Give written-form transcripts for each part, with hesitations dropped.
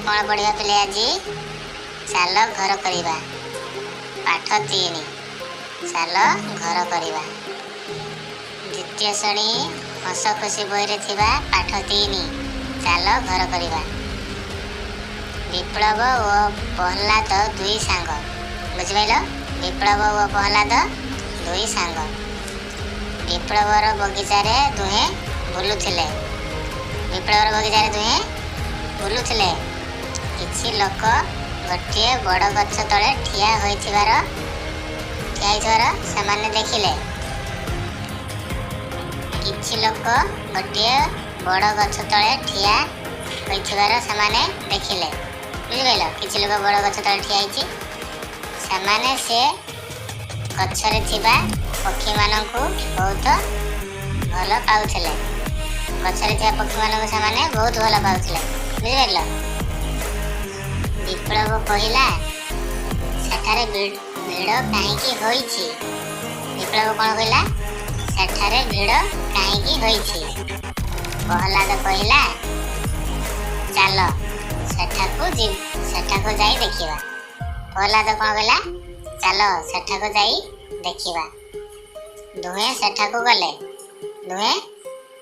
କ'ଣ ପଢ଼ିବା ପିଲେ ଆଜି? ଚାଲ ଘର କରିବା। ପାଠ 3, ଚାଲ ଘର କରିବା। ଦ୍ୱିତୀୟ ଶ୍ରେଣୀ ହସ ଖୁସି ବହିରେ ଥିବା ପାଠ 3, ଚାଲ ଘର କରିବା। ବିପ୍ଳବ ଓ ପ୍ରହ୍ଲାଦ ଦୁଇ ସାଙ୍ଗ। ବୁଝିପାରିଲ? ବିପ୍ଳବ ଓ ପ୍ରହ୍ଲାଦ ଦୁଇ ସାଙ୍ଗ। ବିପ୍ଳବର ବଗିଚାରେ ଦୁହେଁ ବୁଲୁଥିଲେ। ବିପ୍ଳବର ବଗିଚାରେ ଦୁହେଁ ବୁଲୁଥିଲେ। କିଛି ଲୋକ ଗୋଟିଏ ବଡ଼ ଗଛ ତଳେ ଠିଆ ହୋଇଥିବାର ସେମାନେ ଦେଖିଲେ। କିଛି ଲୋକ ଗୋଟିଏ ବଡ଼ ଗଛ ତଳେ ଠିଆ ହୋଇଥିବାର ସେମାନେ ଦେଖିଲେ। ବୁଝିପାରିଲ? କିଛି ଲୋକ ବଡ଼ ଗଛ ତଳେ ଠିଆ ହେଇଛି। ସେମାନେ ସେ ଗଛରେ ଥିବା ପକ୍ଷୀମାନଙ୍କୁ ବହୁତ ଭଲ ପାଉଥିଲେ। ଗଛରେ ଥିବା ପକ୍ଷୀମାନଙ୍କୁ ସେମାନେ ବହୁତ ଭଲ ପାଉଥିଲେ। ବୁଝିପାରିଲ? ବିପ୍ଳବ କହିଲା, ସେଠାରେ ଭିଡ଼ କାହିଁକି ହୋଇଛି? ବିପ୍ଳବ କ'ଣ କହିଲା? ସେଠାରେ ଭିଡ଼ କାହିଁକି ହୋଇଛି? ପ୍ରହ୍ଲାଦ କହିଲା, ଚାଲ ସେଠାକୁ ଯାଇ ଦେଖିବା। ପ୍ରହ୍ଲାଦ କ'ଣ କହିଲା? ଚାଲ ସେଠାକୁ ଯାଇ ଦେଖିବା। ଦୁହେଁ ସେଠାକୁ ଗଲେ। ଦୁହେଁ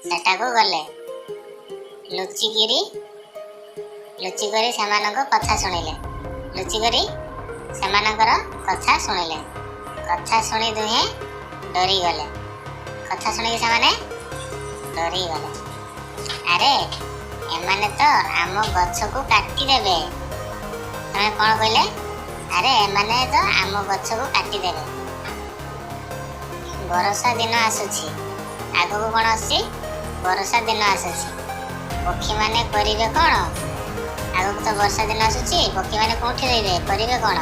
ସେଠାକୁ ଗଲେ। ଲୁଚିକରି ସେମାନଙ୍କ କଥା ଶୁଣିଲେ। ଲୁଚିକରି ସେମାନଙ୍କର କଥା ଶୁଣିଲେ। କଥା ଶୁଣି ଦୁହେଁ ଡରିଗଲେ। କଥା ଶୁଣିକି ସେମାନେ ଡରିଗଲେ। ଆରେ, ଏମାନେ ତ ଆମ ଗଛକୁ କାଟିଦେବେ। ସେମାନେ କ'ଣ କହିଲେ? ଆରେ, ଏମାନେ ତ ଆମ ଗଛକୁ କାଟିଦେବେ। ବର୍ଷା ଦିନ ଆସୁଛି। ଆଗକୁ କ'ଣ ଆସୁଛି? ବର୍ଷା ଦିନ ଆସୁଛି। ପକ୍ଷୀମାନେ କରିବେ କ'ଣ? ଆଗକୁ ତ ବର୍ଷା ଦିନ ଆସୁଛି। ପକ୍ଷୀମାନେ କୋଉଠି ରହିବେ? କରିବେ କ'ଣ?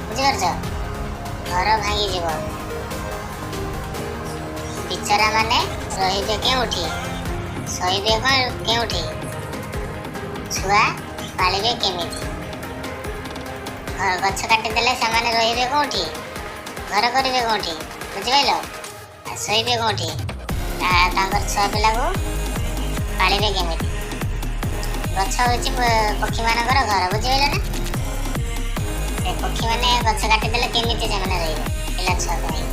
ବୁଝିପାରୁଛ? ଘର ଭାଙ୍ଗିଯିବ। ବିଚରାମାନେ ରହିବେ କେଉଁଠି? ଶୋଇବେ କ'ଣ କେଉଁଠି? ଛୁଆ ପାଳିବେ କେମିତି? ଘର ଗଛ କାଟିଦେଲେ ସେମାନେ ରହିବେ କୋଉଠି? ଘର କରିବେ କୋଉଠି? ବୁଝିପାରିଲ? ଆଉ ଶୋଇବେ କୋଉଠି? ତାଙ୍କର ଛୁଆ ପିଲାକୁ ପାଳିବେ କେମିତି? ଗଛ ହେଉଛି ପକ୍ଷୀମାନଙ୍କର ଘର। ବୁଝିପାରିଲ ନା? ସେ ପକ୍ଷୀମାନେ ଗଛ କାଟିଦେଲେ କେମିତି ସେମାନେ ରହିବେ ପିଲା ଛୁଆକୁ ନେଇ?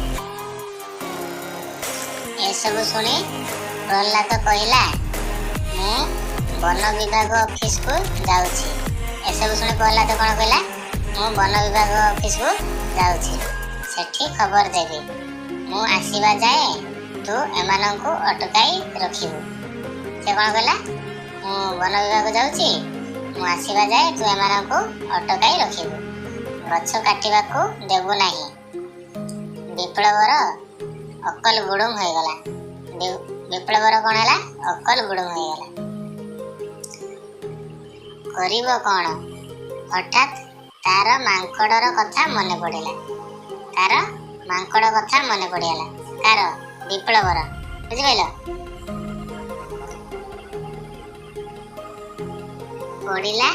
ଏସବୁ ଶୁଣି ପ୍ରହ୍ଲାଦ କହିଲା, ମୁଁ ବନ ବିଭାଗ ଅଫିସକୁ ଯାଉଛି। ଏସବୁ ଶୁଣି ପ୍ରହ୍ଲାଦ କ'ଣ କହିଲା? ମୁଁ ବନ ବିଭାଗ ଅଫିସକୁ ଯାଉଛି, ସେଠି ଖବର ଦେବି। ମୁଁ ଆସିବା ଯାଏ ତୁ ଏମାନଙ୍କୁ ଅଟକାଇ ରଖିବୁ। ସେ କ'ଣ କହିଲା? ମୁଁ ବନ ବିଭାଗ ଯାଉଛି, ମୁଁ ଆସିବା ଯାଏ ତୁ ଏମାନଙ୍କୁ ଅଟକାଇ ରଖିବୁ, ଗଛ କାଟିବାକୁ ଦେବୁ ନାହିଁ। ବିପ୍ଳବର ଅକଲ ବୁଡୁମ ହୋଇଗଲା। ବିପ୍ଳବର କ'ଣ ହେଲା? ଅକଲ ବୁଡୁମ ହୋଇଗଲା। କରିବ କ'ଣ? ହଠାତ୍ ତାର ମାଙ୍କଡ଼ର କଥା ମନେ ପଡ଼ିଲା। ତାର ମାଙ୍କଡ଼ କଥା ମନେ ପଡ଼ିଗଲା। ତାର, ବିପ୍ଳବର। ବୁଝିପାରିଲ? ପଡ଼ିଲା।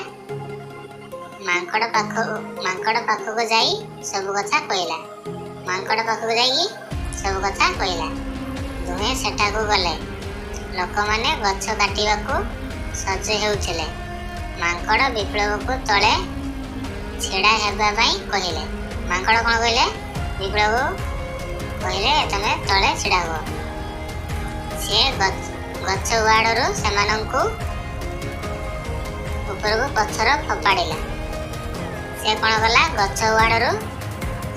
ମାଙ୍କଡ଼ ପାଖକୁ ଯାଇ ସବୁ କଥା କହିଲା। ମାଙ୍କଡ଼ ପାଖକୁ ଯାଇକି ସବୁ କଥା କହିଲା। ଦୁହେଁ ସେଠାକୁ ଗଲେ। ଲୋକମାନେ ଗଛ କାଟିବାକୁ ସଜ ହେଉଥିଲେ। ମାଙ୍କଡ଼ ବିପ୍ଳବକୁ ତଳେ ଛିଡ଼ା ହେବା ପାଇଁ କହିଲେ। ମାଙ୍କଡ଼ କ'ଣ କହିଲେ? ବିପ୍ଳବକୁ କହିଲେ, ତମେ ତଳେ ଛିଡ଼ା ହୁଅ। ସିଏ ଗଛ ଉହାଡ଼ରୁ ସେମାନଙ୍କୁ ଉପରକୁ ପଥର ଫୋପାଡ଼ିଲା। ସେ କ'ଣ କଲା? ଗଛ ଉହାଡ଼ରୁ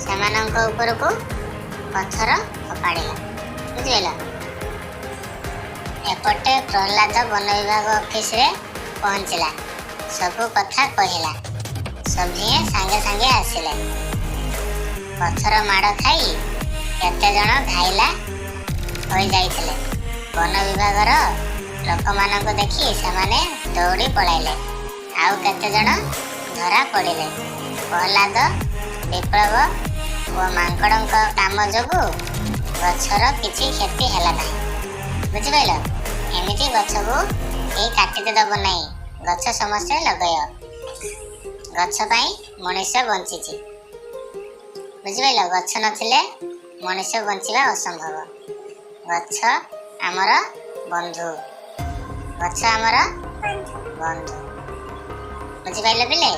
ସେମାନଙ୍କ ଉପରକୁ ପଥର ଫୋପାଡ଼ିଲା। ବୁଝିପାରିଲ? ଏପଟେ ପ୍ରହ୍ଲାଦ ବନ ବିଭାଗ ଅଫିସରେ ପହଞ୍ଚିଲା। ସବୁ କଥା କହିଲା। ସଭିଏଁ ସାଙ୍ଗେ ସାଙ୍ଗେ ଆସିଲେ। ପଥର ମାଡ଼ ଖାଇ କେତେ ଜଣ ଘାଇଲା ହୋଇଯାଇଥିଲେ। ବନ ବିଭାଗର ଲୋକମାନଙ୍କୁ ଦେଖି ସେମାନେ ଦୌଡ଼ି ପଳାଇଲେ। ଆଉ କେତେ ଜଣ ଧରା ପଡ଼ିଲେ। ପ୍ରହ୍ଲାଦ, ବିପ୍ଳବ ଓ ମାଙ୍କଡ଼ଙ୍କ କାମ ଯୋଗୁଁ ଗଛର କିଛି କ୍ଷତି ହେଲା ନାହିଁ। ବୁଝିପାରିଲ? ଏମିତି ଗଛକୁ କେହି କାଟିତେ ଦେବ ନାହିଁ। ଗଛ ସମସ୍ତେ ଲଗାଇବ। ଗଛ ପାଇଁ ମଣିଷ ବଞ୍ଚିଛି। ବୁଝିପାରିଲ? ଗଛ ନଥିଲେ ମଣିଷ ବଞ୍ଚିବା ଅସମ୍ଭବ। ଗଛ ଆମର ବନ୍ଧୁ। ଗଛ ଆମର ବନ୍ଧୁ। ବନ୍ଧୁ। ବୁଝିପାରିଲ ପିଲେ?